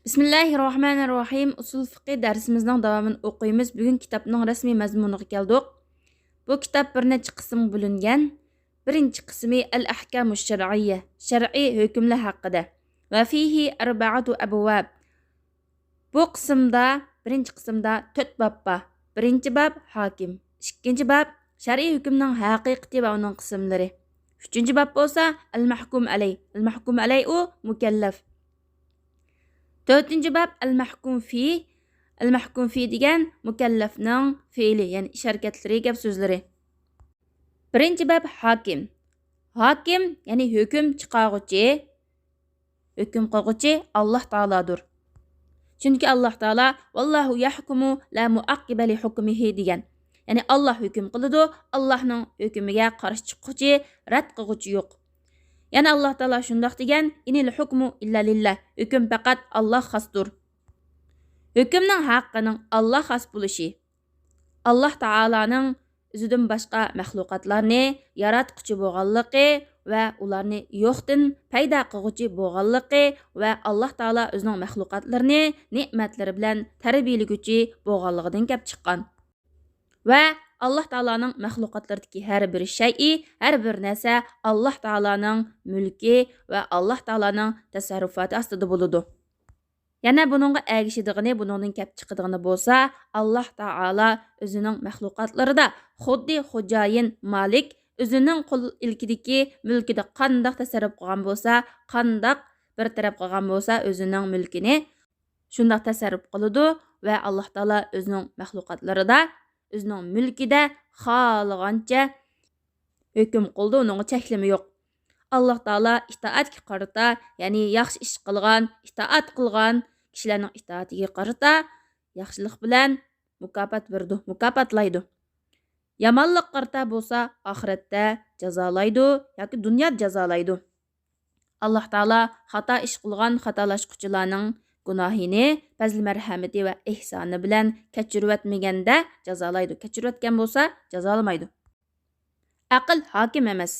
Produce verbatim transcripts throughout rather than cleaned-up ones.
بىسمىللاھىررەھمانىررەھىم. ئۇسۇل فىقھى دەرسىمىزنىڭ داۋامىنى ئوقۇيمىز. بۈگۈن كىتابنىڭ رەسمىي مەزمۇنىغا كەلدۇق. بۇ كىتاب بىر نەچچە قىسىمغا بۆلۈنگەن. بىرىنچى قىسمى ئەل ئەھكامۇ شەرئىيە، شەرئىي ھۆكۈملەر ھەققىدە. ۋە فىھى ئەربەئەتۇ ئەبۋاب. بۇ قىسىمدا، بىرىنچى قىسىمدا تۆت باب بار. بىرىنچى باب ھاكىم، ئىككىنچى باب شەرئىي ھۆكۈمنىڭ ھەقىقىتى ۋە ئۇنىڭ قىسىملىرى، ئۈچىنچى باب بولسا ئەل مەھكۇم ئەلەي. ئەل مەھكۇم ئەلەي ئۇ مۇكەللەف. تۆتىنچى باب ئەل مەھكۇم فى. ئەل مەھكۇم فى دېگەن مۇكەللەفنىڭ فېئىلى، يەنى ئىش ھەرىكەتلىرى، گەپ سۆزلىرى. بىرىنچى باب ھاكىم. ھاكىم، يەنى ھۆكۈم چىقارغۇچى، ھۆكۈم قىلغۇچى ئاللاھ تائالادۇر. چۈنكى ئاللاھ تائالا «ۋاللاھۇ يەھكۇمۇ لا مۇئەققىبە لى ھۇكمىھى» دېگەن. يەنى ئاللاھ ھۆكۈم قىلىدۇ، ئاللاھنىڭ ھۆكۈمىگە قارشى چىققۇچى، رەت قىلغۇچى يوق. يەنە ئاللاھ تائالا شۇنداق دېگەن: «ئىنىل ھۇكمۇ ئىللا لىللاھ»، ھۆكۈم پەقەت ئاللاھقا خاستۇر. ھۆكۈمنىڭ ھەققىنىڭ ئاللاھقا خاس بولۇشى، ئاللاھ تائالانىڭ ئۆزىدىن باشقا مەخلۇقاتلارنى ياراتقۇچى بولغانلىقى ۋە ئۇلارنى يوقتىن پەيدا قىلغۇچى بولغانلىقى ۋە ئاللاھ تائالا ئۆزىنىڭ مەخلۇقاتلىرىنى نېمەتلىرى بىلەن تەربىيەلىگۈچى بولغانلىقىدىن كەپ چىققان. ۋە ئاللاھ تائالانىڭ مەخلۇقاتلىرىدىكى ھەر بىر شەيئى، ھەر بىر نەرسە ئاللاھ تائالانىڭ مۈلكى ۋە ئاللاھ تائالانىڭ تەسەررۇپاتى ئاستىدا بولىدۇ. يەنە بۇنىڭغا ئەگىشىدىغىنى، بۇنىڭدىن كەپ چىقىدىغىنى بولسا، ئاللاھ تائالا ئۆزىنىڭ مەخلۇقاتلىرىدا خۇددى خوجايىن، مالىك، ئۆزىنىڭ قول ئىلكىدىكى مۈلكىدە قانداق تەسەررۇپ قىلغان بولسا، قانداق بىر تەرەپ قىلغان بولسا ئۆزىنىڭ مۈلكىنى، شۇنداق تەسەررۇپ قىلىدۇ ۋە ئاللاھ تائالا ئۆزىنىڭ مەخلۇقاتلىرىدا ئۆزىنىڭ مۈلكىدە خالىغانچە ھۆكۈم قىلىدۇ، ئۇنىڭغا چەكلىمە يوق. ئاللاھ تائالا ئىتائەتكە قارىتا، يەنى ياخشى ئىش قىلغان، ئىتائەت قىلغان كىشىلەرنىڭ ئىتائىتىگە قارىتا ياخشىلىق بىلەن مۇكاپات بېرىدۇ، مۇكاپاتلايدۇ. يامانلىققا قارىتا بولسا ئاخىرەتتە جازالايدۇ ياكى دۇنيادا جازالايدۇ. ئاللاھ تائالا خاتا ئىش قىلغان خاتالاشقۇچىلارنىڭ گۇناھىنى پەزلى مەرھەمىتى ۋە ئېھسانى بىلەن كەچۈرۈۋەتمىگەندە جازالايدۇ، كەچۈرۈۋەتكەن بولسا جازالىمايدۇ. ئەقىل ھاكىم ئەمەس.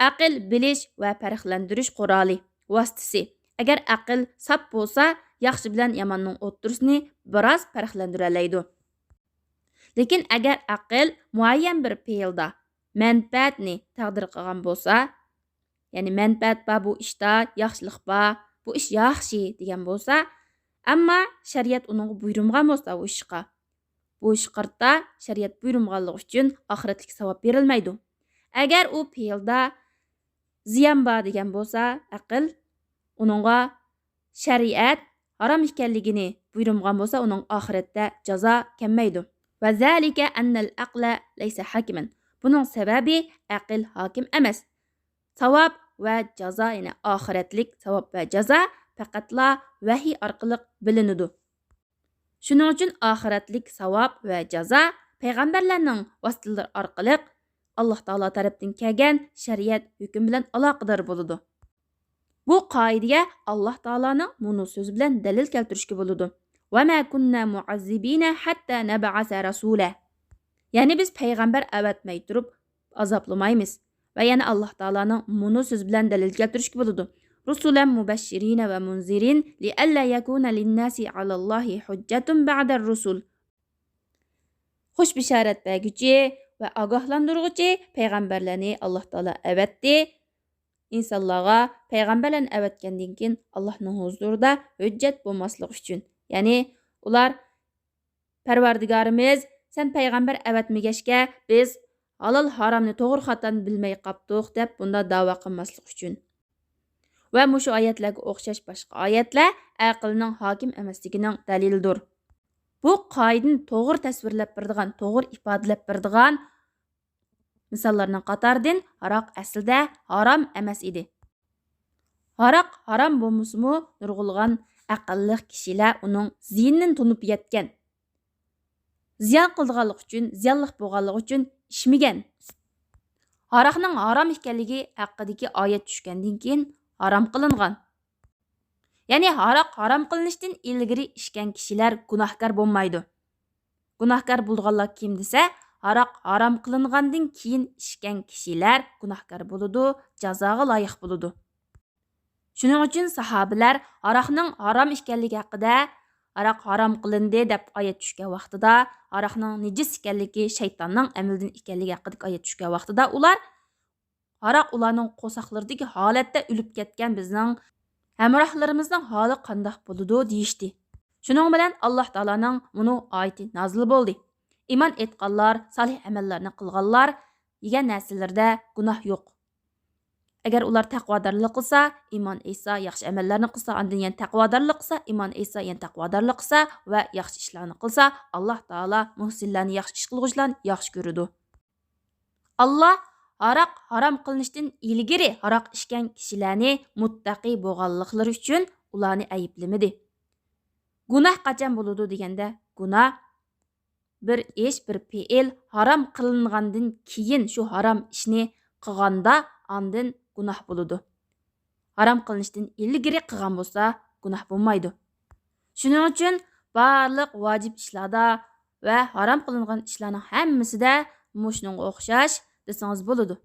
ئەقىل بىلىش ۋە پەرقلەندۈرۈش قورالى، ۋاسىتىسى. ئەگەر ئەقىل ساپ بولسا، ياخشى بىلەن ياماننىڭ ئوتتۇرىسىنى بىراز پەرقلەندۈرەلەيدۇ. لېكىن ئەگەر ئەقىل مۇئەييەن بىر پېئىلدا مەنپەئەتنى تەقدىر قىلغان بولسا، يەنى مەنپەئەت بار بۇ ئىشتا، ياخشىلىق بار، بۇ ئىش ياخشى دېگەن بولسا، ئەمما شەرىئەت ئۇنىڭغا بۇيرۇمىغان بولسا ئۇ ئىشقا، بۇ ئىشقا قارىتا شەرىئەت بۇيرۇمىغانلىقى ئۈچۈن ئاخىرەتلىك ساۋاب بېرىلمەيدۇ. ئەگەر ئۇ پېئىلدا زىيان بار دېگەن بولسا، ئەقىل ئۇنىڭغا شەرىئەت ھارام ئىكەنلىكىنى بۇيرۇمىغان بولسا، ئۇنىڭ ئاخىرەتتە جازا كەلمەيدۇ. ۋە زالىكە ئەننەل ئەقلە لەيسە ھاكىمەن. بۇنىڭ سەۋەبى ئەقىل ھاكىم ئەمەس. ساۋاب ۋە جازا، يەنى ئاخىرەتلىك ساۋاب ۋە جازا پەقەتلا ۋەھىي ئارقىلىق بىلىنىدۇ. شۇنىڭ ئۈچۈن ئاخىرەتلىك ساۋاب ۋە جازا پەيغەمبەرلەرنىڭ ۋاسىتىلىرى ئارقىلىق ئاللاھ تائالا تەرەپتىن كەلگەن شەرىئەت ھۆكۈم بىلەن ئالاقىدار بولىدۇ. بۇ قائىدىگە ئاللاھ تائالانىڭ مۇنۇ سۆزى بىلەن دەلىل كەلتۈرۈشكە بولىدۇ. ۋەمە كۇننا مۇئەززىبىنە ھەتتا نەبئەسە رەسۇلە. يەنى بىز پەيغەمبەر ئەۋەتمەي تۇرۇپ ئازابلىمايمىز. ۋە يەنە ئاللاھ تائالانىڭ مۇنۇ سۆزى بىلەن دەلىل كەلتۈرۈشكە بولىدۇ. رۇسۇلەن مۇبەششىرىنە ۋە مۇنزىرىن لىئەللا يەكۇنە لىنناسى ئەلەللاھى ھۇججەتۇن بەئدەر رۇسۇل. خۇش بېشارەت بەرگۈچى ۋە ئاگاھلاندۇرغۇچى پەيغەمبەرلەرنى ئاللاھ تائالا ئەۋەتتى. ئىنسانلارغا پەيغەمبەرلەرنى ئەۋەتكەندىن كېيىن، ئاللاھنىڭ ھۇزۇرىدا ھۆججەت بولماسلىقى ئۈچۈن. يەنى ئۇلار، پەرۋەردىگارىمىز، سەن پەيغەمبەر ئەۋەتمىگەچكە، بىز ھالال ھارامنى، توغرا خاتانى بىلمەي قاپتۇق، دەپ بۇنداق دەۋا قىلماسلىقى ئۈچۈن. ۋە مۇشۇ ئايەتلەرگە ئوخشاش باشقا ئايەتلەر ئەقىلنىڭ ھاكىم ئەمەسلىكىنىڭ دەلىلىدۇر. بۇ قائىدىنى توغرا تەسۋىرلەپ بېرىدىغان، توغرا ئىپادىلەپ بېرىدىغان مىساللارنىڭ قاتارىدىن ھاراق ئەسلىدە ھارام ئەمەس ئىدى. ھاراق ھارام بولمىسىمۇ، نۇرغۇنلىغان ئەقىللىق كىشىلەر ئۇنىڭ زىيىنىنى تونۇپ يەتكەن. زىيان قىلىدىغانلىقى ئۈچۈن، زىيانلىق بولغانلىقى ئۈچۈن ئىچمىگەن. ھاراقنىڭ ھارام ئىكەنلىكى ھەققىدىكى ئايەت چۈشكەندىن كېيىن ھارام قىلىنغان. يەنى ھاراق ھارام قىلىنىشتىن ئىلگىرى ئىچكەن كىشىلەر گۇناھكار بولمايدۇ. گۇناھكار بولىدىغانلار كىم دېسە، ھاراق ھارام قىلىنغاندىن كېيىن ئىچكەن كىشىلەر گۇناھكار بولىدۇ، جازاغا لايىق بولىدۇ. شۇنىڭ ئۈچۈن ساھابىلەر ھاراقنىڭ ھارام ئىكەنلىكى ھەققىدە، ھاراق ھارام قىلىندى دەپ ئايەت چۈشكەن ۋاقتىدا، ھاراقنىڭ نىجىس ئىكەنلىكى، شەيتاننىڭ ئەمىلىدىن ئىكەنلىكى ھەققىدە ئايەت چۈشكەن ۋاقتىدا ئۇلار، ھاراق ئۇلارنىڭ قورساقلىرىدىكى ھالەتتە ئۆلۈپ كەتكەن بىزنىڭ ھەمراھلىرىمىزنىڭ ھالى قانداق بولىدۇ دېيىشتى. شۇنىڭ بىلەن ئاللاھ تائالانىڭ مۇنۇ ئايىتى نازىل بولدى. ئىمان ئېيتقانلار، سالىھ ئەمەللەرنى قىلغانلار يېگەن نەرسىلىرىدە گۇناھ يوق. ئەگەر ئۇلار تەقۋادارلىق قىلسا، ئىمان ئېيتسا، ياخشى ئەمەللەرنى قىلسا، ئاندىن يەنە تەقۋادارلىق قىلسا، ئىمان ئېيتسا، يەنە تەقۋادارلىق قىلسا ۋە ياخشى ئىشلارنى قىلسا، ئاللاھ تائالا مۇھسىنلارنى، ياخشى ئىش قىلغۇچىلارنى ياخشى كۆرىدۇ. ئاللاھ ھاراق ھارام قىلىنىشتىن ئىلگىرى ھاراق ئىچكەن كىشىلەرنى مۇتتەقى بولغانلىقلىرى ئۈچۈن ئۇلارنى ئەيىبلىمىدى. گۇناھ قاچان بولىدۇ دېگەندە، گۇناھ بىر ئىش، بىر پېئىل ھارام قىلىنغاندىن كېيىن شۇ ھارام ئىشنى قىلغاندا ئاندىن گۇناھ بولىدۇ. ھارام قىلىنىشتىن ئىلگىرى قىلغان بولسا گۇناھ بولمايدۇ. شۇنىڭ ئۈچۈن بارلىق ۋاجىپ ئىشلاردا ۋە ھارام قىلىنغان ئىشلارنىڭ ھەممىسىدە مۇشۇنىڭغا ئوخشاش دېسىڭىز بولىدۇ.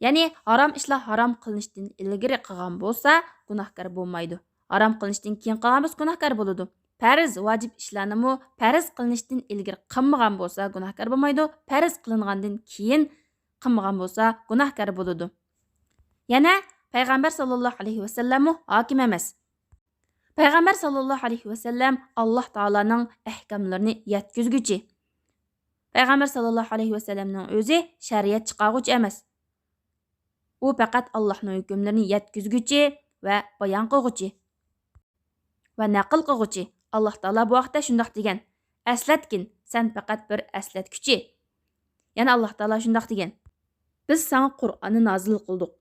يەنى ھارام ئىشلار ھارام قىلىنىشتىن ئىلگىرى قىلغان بولسا گۇناھكار بولمايدۇ. ھارام قىلىنىشتىن كېيىن قىلغان بولسا گۇناھكار بولىدۇ. پەرز، ۋاجىپ ئىشلارنىمۇ پەرز قىلىنىشتىن ئىلگىرى قىلمىغان بولسا گۇناھكار بولمايدۇ. پەرز قىلىنغاندىن كېيىن قىلمىغان بولسا گۇناھكار بولىدۇ. يەنە پەيغەمبەر ساللاللاھۇ ئەلەيھى ۋەسەللەممۇ ھاكىم ئەمەس. پەيغەمبەر ساللاللاھۇ ئەلەيھى ۋەسەللەم ئاللاھ تائالانىڭ ئەھكاملىرىنى يەتكۈزگۈچى. پەيغەمبەر ساللاللاھۇ ئەلەيھى ۋەسەللەمنىڭ ئۆزى شەرىئەت چىقارغۇچى ئەمەس. ئۇ پەقەت ئاللاھنىڭ ھۆكۈملىرىنى يەتكۈزگۈچى ۋە بايان قىلغۇچى ۋە نەقىل قىلغۇچى. ئاللاھ تائالا بۇ ھەقتە شۇنداق دېگەن: «ئەسلەتكىن، سەن پەقەت بىر ئەسلەتكۈچى.» يەنە ئاللاھ تائالا شۇنداق دېگەن: «بىز ساڭا قۇرئاننى نازىل قىلدۇق.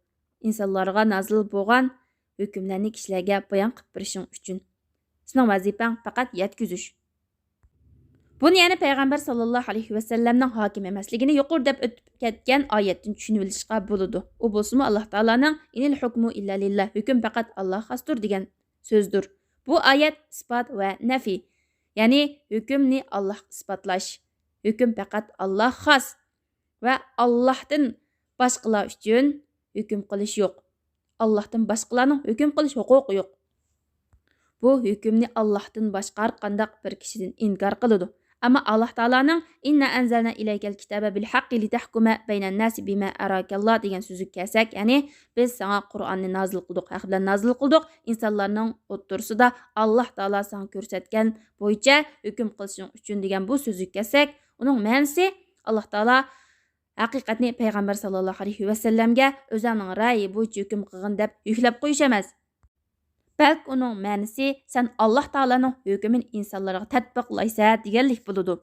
ئىنسانلارغا نازىل بولغان ھۆكۈملەرنى كىشىلەرگە بايان قىلىپ بېرىشىڭ ئۈچۈن. سېنىڭ ۋەزىپەڭ پەقەت يەتكۈزۈش.» بۇنى يەنە پەيغەمبەر ساللاللاھۇ ئەلەيھى ۋەسەللەمنىڭ ھاكىم ئەمەسلىكىنى يۇقىرىدا دەپ ئۆتۈپ كەتكەن ئايەتتىن چۈشىنىۋېلىشقا بولىدۇ. ئۇ بولسىمۇ ئاللاھ تائالانىڭ «ئىنىل ھۇكمۇ ئىللا لىللا»، ھۆكۈم پەقەت ئاللاھقا خاستۇر دېگەن سۆزدۇر. بۇ ئايەت ئىسپات ۋە نەفى، يەنى ھۆكۈمنى ئاللاھقا ئىسپاتلاش. ھۆكۈم پەقەت ئاللاھقا خاس ۋە ئاللاھتىن باشقىلار ئۈچۈن ھۆكۈم قىلىش يوق. ئاللاھتىن باشقىلارنىڭ ھۆكۈم قىلىش ھوقۇقى يوق. بۇ ھۆكۈمنى ئاللاھتىن باشقا ھەر قانداق بىر كىشىدىن ئىنكار قىلىدۇ. ئەمما ئاللاھ تائالانىڭ «ئىننا ئەنزەلنا ئىلەيكەل كىتابە بىل ھەققى لىتەھكۇمە بەينەن ناس بىما ئەراكەللا» دېگەن سۆزىگە كەلسەك، يەنى «بىز ساڭا قۇرئاننى نازىل قىلدۇق، ھەق بىلەن نازىل قىلدۇق، ئىنسانلارنىڭ ئوتتۇرىسىدا ئاللاھ تائالا ساڭا كۆرسەتكەن بويىچە ھۆكۈم قىلىشىڭ ئۈچۈن» دېگەن بۇ سۆزىگە كەلسەك، ئۇنىڭ مەنىسى ئاللاھ تائالا ھەقىقەتنى پەيغەمبەر ساللاللاھۇ ئەلەيھى ۋەسەللەمگە «ئۆزۈڭنىڭ رەئىيى بويىچە ھۆكۈم قىلغىن» دەپ يۈكلەپ قويۇش ئەمەس. بەلكى ئۇنىڭ مەنىسى «سەن ئاللاھ تائالانىڭ ھۆكمىنى ئىنسانلارغا تەتبىقلايسەن» دېگەنلىك بولىدۇ.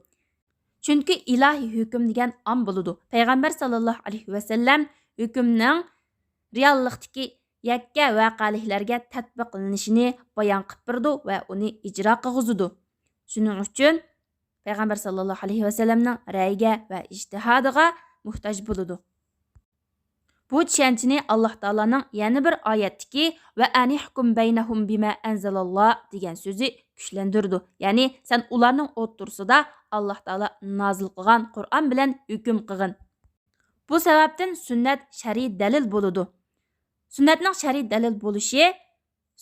چۈنكى ئىلاھىي ھۆكۈم دېگەن ئام بولىدۇ. پەيغەمبەر ساللاللاھۇ ئەلەيھى ۋەسەللەم ھۆكۈمنىڭ رېئاللىقتىكى يەككە ۋەقەلىكلەرگە تەتبىقلىنىشىنى بايان قىلىپ بېرىدۇ ۋە ئۇنى ئىجرا قىلغۇزىدۇ. شۇنىڭ ئۈچۈن پەيغەمبەر ساللاللاھۇ ئەلەيھى ۋەسەللەمنىڭ رەئىگە ۋە ئىجتىھادىغا موھتاج بولىدۇ. بۇ چۈشەنچىنى ئاللاھ تائالانىڭ يەنە بىر ئايەتتىكى «ۋە ئەنىھكۇم بەينەھۇم بىما ئەنزەلاللاھ» دېگەن سۆزى كۈچلەندۈرىدۇ. يەنى «سەن ئۇلارنىڭ ئوتتۇرىسىدا ئاللاھ تائالا نازىل قىلغان قۇرئان بىلەن ھۆكۈم قىلغىن.» بۇ سەۋەبتىن سۈننەت شەرئىي دەلىل بولىدۇ. سۈننەتنىڭ شەرئىي دەلىل بولۇشى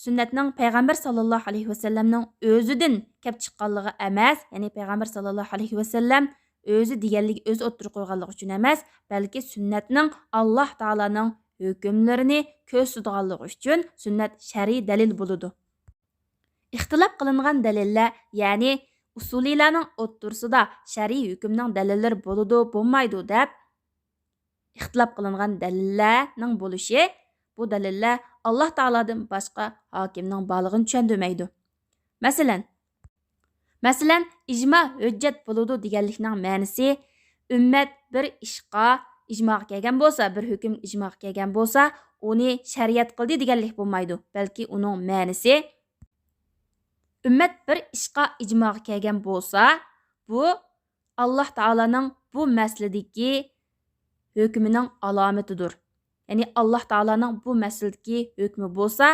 سۈننەتنىڭ پەيغەمبەر ساللاللاھۇ ئەلەيھى ۋەسەللەمنىڭ ئۆزىدىن كەپ چىققانلىقى ئەمەس، يەنى پەيغەمبەر ساللاللاھۇ ئەلەيھى ۋەسەللەم ئۆزى دېگەنلىكى، ئۆزى ئوتتۇرىغا قويغانلىقى ئۈچۈن ئەمەس، بەلكى سۈننەتنىڭ ئاللاھ تائالانىڭ ھۆكۈملىرىنى كۆرسىتىدىغانلىقى ئۈچۈن سۈننەت شەرئىي دەلىل بولىدۇ. ئىختىلاپ قىلىنغان دەلىللەر، يەنى ئۇسۇلىيلارنىڭ ئوتتۇرىسىدا شەرئىي ھۆكۈمنىڭ دەلىللىرى بولىدۇ، بولمايدۇ دەپ ئىختىلاپ قىلىنغان دەلىللەرنىڭ بولۇشى، بۇ دەلىللەر ئاللاھ تائالادىن باشقا ھاكىمنىڭ بارلىقىنى چۈشەندۈرمەيدۇ. مەسىلەن، مەسىلەن، ئىجما ھۆججەت بولىدۇ دېگەنلىكنىڭ مەنىسى، ئۈممەت بىر ئىشقا ئىجماغا كەلگەن بولسا، بىر ھۆكۈم ئىجماغا كەلگەن بولسا، ئۇنى شەرىئەت قىلدى دېگەنلىك بولمايدۇ، بەلكى ئۇنىڭ مەنىسى، ئۈممەت بىر ئىشقا ئىجماغا كەلگەن بولسا، بۇ ئاللاھ تائالانىڭ بۇ مەسىلىدىكى ھۆكمىنىڭ ئالامىتىدۇر. يەنى ئاللاھ تائالانىڭ بۇ مەسىلىدىكى ھۆكمى بولسا،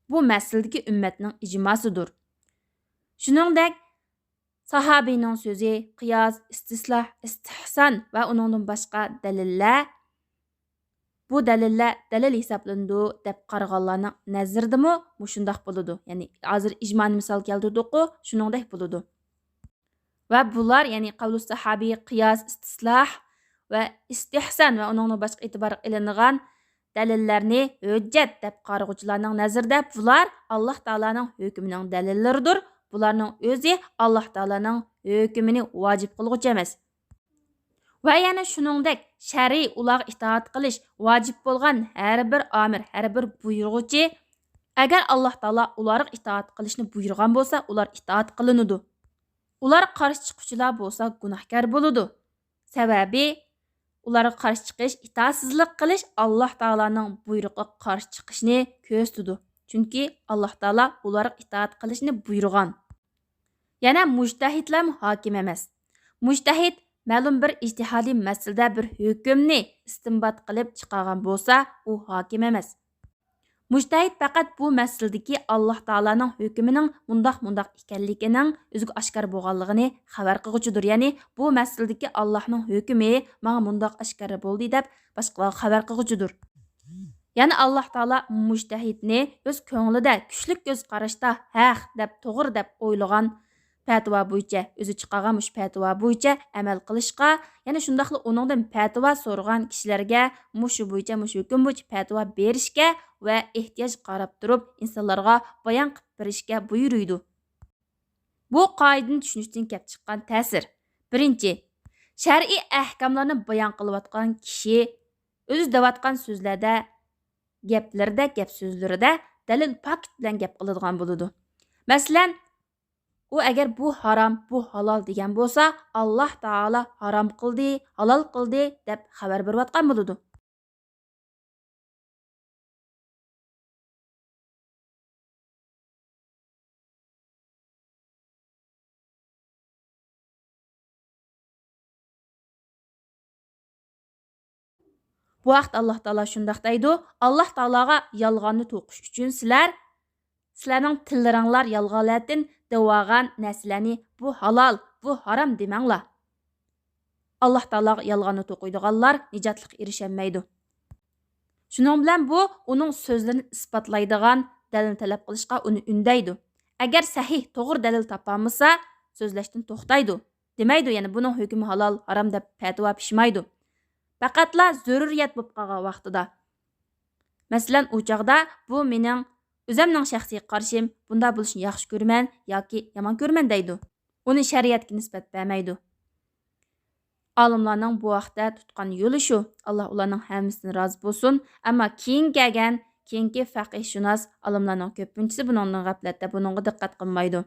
بۇ مەسىلىدىكى ئۈممەتنىڭ ئىجماسىدۇر. شۇنىڭدەك ساھابىنىڭ سۆزى، قىياس، ئىستىسلاھ، ئىستىھسان ۋە ئۇنىڭدىن باشقا دەلىللەر، بۇ دەلىللەر دەلىل ھېسابلىنىدۇ دەپ قارىغانلارنىڭ نەزىرىدىمۇ مۇشۇنداق بولىدۇ. يەنى ھازىر ئىجمانى مىسال كەلتۈردۇققۇ، شۇنىڭدەك بولىدۇ. ۋە بۇلار، يەنى قەۋلۇ ساھابى، قىياس، ئىستىسلاھ ۋە ئىستىھسان ۋە ئۇنىڭدىن باشقا ئېتىبارغا ئېلىنىدىغان دەلىللەرنى ھۆججەت دەپ قارىغۇچىلارنىڭ نەزىرىدە بۇلار ئاللاھ تائالانىڭ ھۆكمىنىڭ دەلىللىرىدۇر. بۇلارنىڭ ئۆزى ئاللاھ تائالانىڭ ھۆكمىنى ۋاجىپ قىلغۇچى ئەمەس. ۋە يەنە شۇنىڭدەك شەرئىي ئۇلارغا ئىتائەت قىلىش ۋاجىپ بولغان ھەر بىر ئامىر، ھەر بىر بۇيرۇغۇچى، ئەگەر ئاللاھ تائالا ئۇلارغا ئىتائەت قىلىشنى بۇيرۇغان بولسا، ئۇلار ئىتائەت قىلىنىدۇ. ئۇلارغا قارشى چىققۇچىلار بولسا گۇناھكار بولىدۇ. سەۋەبى، ئۇلارغا قارشى چىقىش، ئىتائەتسىزلىك قىلىش ئاللاھ تائالانىڭ بۇيرۇقىغا قارشى چىقىشنى كۆرسىتىدۇ. چۈنكى ئاللاھ تائالا ئۇلارغا ئىتائەت قىلىشنى بۇيرۇغان. يەنە مۇجتەھىدلەرمۇ ھاكىم ئەمەس. مۇجتەھىد مەلۇم بىر ئىجتىھادىي مەسىلىدە بىر ھۆكۈمنى ئىستىنبات قىلىپ چىقارغان بولسا، ئۇ ھاكىم ئەمەس. مۇجتەھىد پەقەت بۇ مەسىلىدىكى ئاللاھ تائالانىڭ ھۆكمىنىڭ مۇنداق، مۇنداق ئىكەنلىكىنىڭ ئۆزىگە ئاشكارا بولغانلىقىنى خەۋەر قىلغۇچىدۇر. يەنى، بۇ مەسىلىدىكى ئاللاھنىڭ ھۆكمى ماڭا مۇنداق ئاشكارا بولدى دەپ باشقىلارغا خەۋەر قىلغۇچىدۇر. يەنى ئاللاھ تائالا مۇجتەھىدنى ئۆز كۆڭلىدە كۈچلۈك كۆز قاراشتا ھەق دەپ، توغرا دەپ ئويلىغان پەتىۋا بويىچە، ئۆزى چىقارغان مۇشۇ پەتىۋا بويىچە ئەمەل قىلىشقا، يەنە شۇنداقلا ئۇنىڭدىن پەتىۋا سورىغان كىشىلەرگە مۇشۇ بويىچە، مۇشۇ ھۆكۈم بويىچە پەتىۋا بېرىشكە ۋە ئېھتىياج قاراپ تۇرۇپ ئىنسانلارغا بايان قىلىپ بېرىشكە بۇيرۇيدۇ. بۇ قائىدىنى چۈشىنىشتىن كەپ چىققان تەسىر. بىرىنچى، شەرئىي ئەھكاملارنى بايان قىلىۋاتقان كىشى ئۆزى دەۋاتقان سۆزلەردە، گەپلىرىدە، گەپ سۆزلىرىدە دەلىل پاكىت بىلەن گەپ قىلىدىغان بولىدۇ. مەسىلەن، ئۇ ئەگەر بۇ ھارام، بۇ ھالال دېگەن بولسا، ئاللاھ تائالا ھارام قىلدى، ھالال قىلدى دەپ خەۋەر بېرىۋاتقان بولىدۇ. بۇ ھەقتە ئاللاھ تائالا شۇنداق دەيدۇ، ئاللاھ تائالاغا يالغاننى توقۇش ئۈچۈن سىلەر، سىلەرنىڭ تىللىرىڭلار يالغانلاردىن دەۋالغان نەرسىلەرنى بۇ ھالال، بۇ ھارام دېمەڭلار. ئاللاھ تائالاغا يالغاننى توقۇيدىغانلار نىجاتلىققا ئېرىشەلمەيدۇ. شۇنىڭ بىلەن بۇ ئۇنىڭ سۆزلىرىنى ئىسپاتلايدىغان دەلىلنى تەلەپ قىلىشقا ئۇنى ئۈندەيدۇ. ئەگەر سەھىھ، توغرا دەلىل تاپالمىسا، سۆزلەشتىن توختايدۇ. دېمەيدۇ، يەنى بۇنىڭ ھۆكمى ھالال، ھارام دەپ پەتىۋا پىشمايدۇ. پەقەتلا زۆرۈرىيەت بولۇپ قالغان ۋاقتىدا. مەسىلەن، ئۇ چاغدا بۇ مېنىڭ ئۆزەمنىڭ شەخسىي قارىشىم، بۇنداق بولۇشىنى ياخشى كۆرىمەن ياكى يامان كۆرىمەن دەيدۇ. ئۇنى شەرىئەتكە نىسبەت بەرمەيدۇ. ئالىملارنىڭ بۇ ھەقتە تۇتقان يولى شۇ. ئاللاھ ئۇلارنىڭ ھەممىسىدىن رازى بولسۇن. ئەمما كېيىن كەلگەن، كېيىنكى پەقىھشۇناس ئالىملارنىڭ كۆپىنچىسى بۇنىڭدىن غەپلەتتە، بۇنىڭغا دىققەت قىلمايدۇ.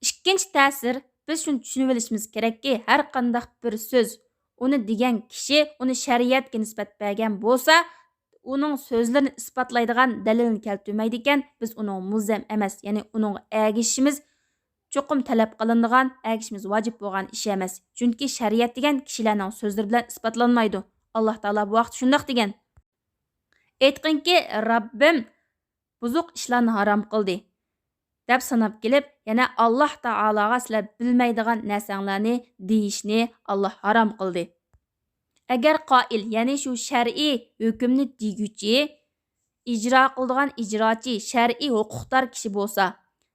ئىككىنچى تەسىر، بىز شۇنى چۈشىنىۋېلىشىمىز كېرەككى، ھەر قانداق بىر سۆز، ئۇنى دېگەن كىشى ئۇنى شەرىئەتكە نىسبەت بەرگەن بولسا، ئۇنىڭ سۆزلىرىنى ئىسپاتلايدىغان دەلىلنى كەلتۈرمەيدىكەن، بىز ئۇنىڭغا مۇلزەم ئەمەس، يەنى ئۇنىڭغا ئەگىشىشىمىز چوقۇم تەلەپ قىلىنىدىغان، ئەگىشىمىز ۋاجىپ بولغان ئىش ئەمەس. چۈنكى شەرىئەت دېگەن كىشىلەرنىڭ سۆزلىرى بىلەن ئىسپاتلانمايدۇ. ئاللاھ تائالا بۇ ھەقتە شۇنداق دېگەن: ئېيتقىنكى، رەببىم بۇزۇق ئىشلارنى ھارام قىلدى، دەپ ساناپ كېلىپ، يەنە ئاللاھ تائالاغا سىلەر بىلمەيدىغان نەرسەڭلارنى دېيىشنى ئاللاھ ھارام قىلدى. ئەگەر قائىل، يەنى شۇ شەرئىي ھۆكۈمنى دېگۈچى، ئىجرا قىلىدىغان ئىجراچى، شەرئىي ھوقۇقدار كىشى بولسا،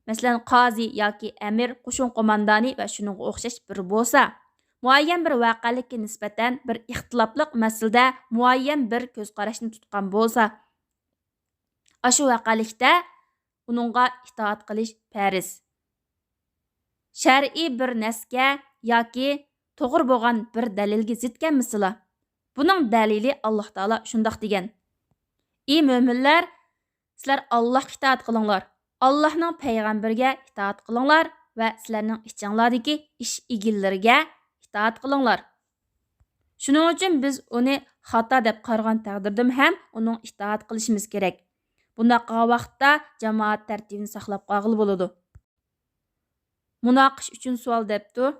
مەسىلەن، قازى ياكى ئەمىر، قوشۇن قوماندانى ۋە شۇنىڭغا ئوخشاش بىر بولسا، مۇئەييەن بىر ۋەقەلىككە نىسبەتەن بىر ئىختىلاپلىق مەسىلىدە مۇئەييەن بىر كۆز قاراشنى تۇتقان بولسا، ئاشۇ ۋەقەلىكتە ئۇنىڭغا ئىتائەت قىلىش پەرز. شەرئىي بىر نەسكە ياكى توغرا بولغان بىر دەلىلگە زىت كەلمىسىلا. بۇنىڭ دەلىلى، ئاللاھ تائالا شۇنداق دېگەن: ئى مۆمىنلەر، سىلەر ئاللاھقا ئىتائەت قىلىڭلار، ئاللاھنىڭ پەيغەمبىرىگە ئىتائەت قىلىڭلار ۋە سىلەرنىڭ ئىچىڭلاردىكى ئىش ئىگىلىرىگە ئىتائەت قىلىڭلار. شۇنىڭ ئۈچۈن بىز ئۇنى خاتا دەپ قارىغان تەقدىردىمۇ ھەم ئۇنىڭ ئىتائەت قىلىشىمىز كېرەك. بۇنداق قىلغان ۋاقىتتا جامائەت تەرتىپىنى ساقلاپ قالغىلى بولىدۇ. مۇناقىشە ئۈچۈن سوئال دەپتۇ.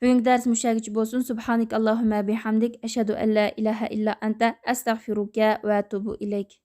بۈگۈنكى دەرس مۇشۇ يەرگىچە بولسۇن. سۇبھانىكاللاھۇممە بىھەمدىك، ئەشھەدۇ ئەللا ئىلاھە ئىللا ئەنتە، ئەستەغفىرۇكە ۋە ئەتۇبۇ ئىلەيك.